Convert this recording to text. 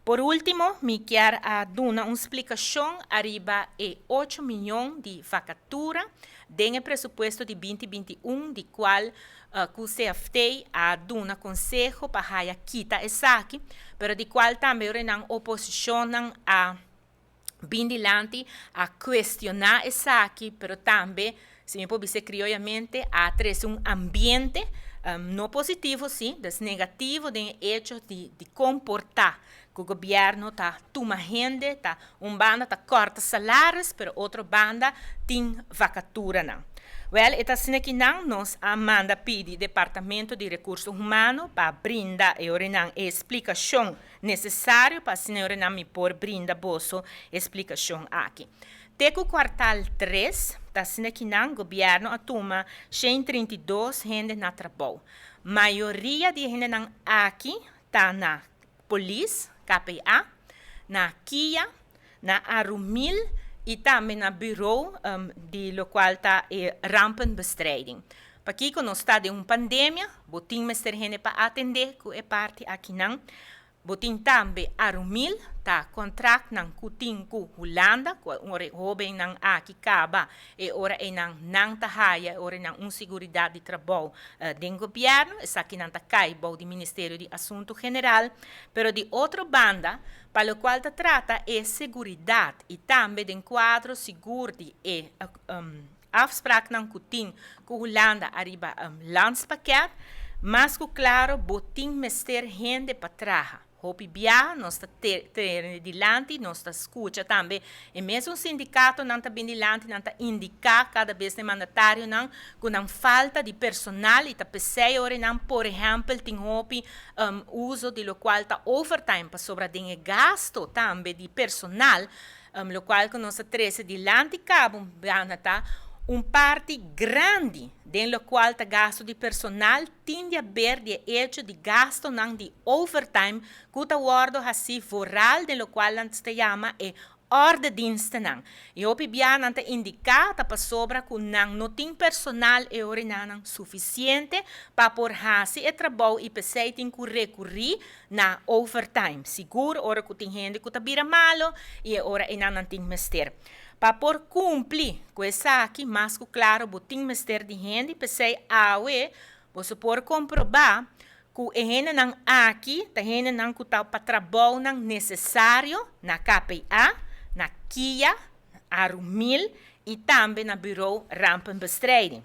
Por último, mi kier a duna un splikashon ariba e 8 mion di vakatura den e presupuesto di 2021, di kual ku CFT a duna konseho pa haya kita esaki, pero di kual tambe nan oposishon a bin dilanti a kuestioná esaki, pero tambe, si mi por bisa krioyamente, a trese un ambiente no positivo, sí, dus negativo den hecho di komportá ku gobièrnu ta tuma hende, ta un banda ta kòrta salario, pero otro banda tin vakatura nan. Wel, e ta asina ku nan nos a manda pidi Departamento di Rekurso Humano pa brinda e nan splikashon nesesario pa asina nan mi por brinda boso splikashon aki. Te ku kwartal 3, ta asina ku nan gobièrnu a tuma 132 hende na trabou. Mayoria di hende nan aki ta na polis, KPA, na KIA, na Arumil i tambe na bureau di lokual ta e rampenbestrijding. Pasobra nos ta den un pandemia, bo tin mester hende pa atendé ku e parti aki nan. Bo tin tambe Arumil, ta kontrakt nan ku tin ku Hulanda, ku ora hóbennan aki kaba e ora e nan nan ta haya ora nan un seguridat di trabou den gobièrnu, esaki nan ta kai bou di Ministerio di Asuntu General, pero di otro banda, pa lokual ta trata e seguridat i tambe den kuadro sigur di e afspraak nan ku tin ku Hulanda ariba landspakket, mas ku klaro bo tin mester hende pa traha. Hopi bia, nos ta trese dilanti, nos ta skucha tambe, e mesun sindikato nan ta bin dilanti, nan ta indiká kada bes e mandatario nan, ku nan falta di personal, i ta p'esei ora nan, por ehèmpel, tin hopi uso di lokual ta overtime, pasobra den e gasto tambe di personal, lokual ku nos a trese dilanti kaba banda ta un parti grandi den lokual ta gasto di personal tin di haber di hecho di gasto nan di overtime ku ta wòrdu hasí vooral den lokual nan ta yama e ordediensten nan. I hopi bia nan ta indiká ta pasobra ku nan no tin personal e ora nan sufisiente pa por hasi e trabou i p'esei tin ku rekurí na overtime. Sigur ora ku tin hende ku ta bira malo i e ora ei nan tin mester. Pa por kumpli ku esaki, mas ku klaro bo tin mester di hende, p'esei awe bo por komprobá ku e hendenan aki, ta hendenan ku ta pa trabou nan nesesario na KPA, na KIA, Arumil i tambe na Bureau Rampenbestrijding.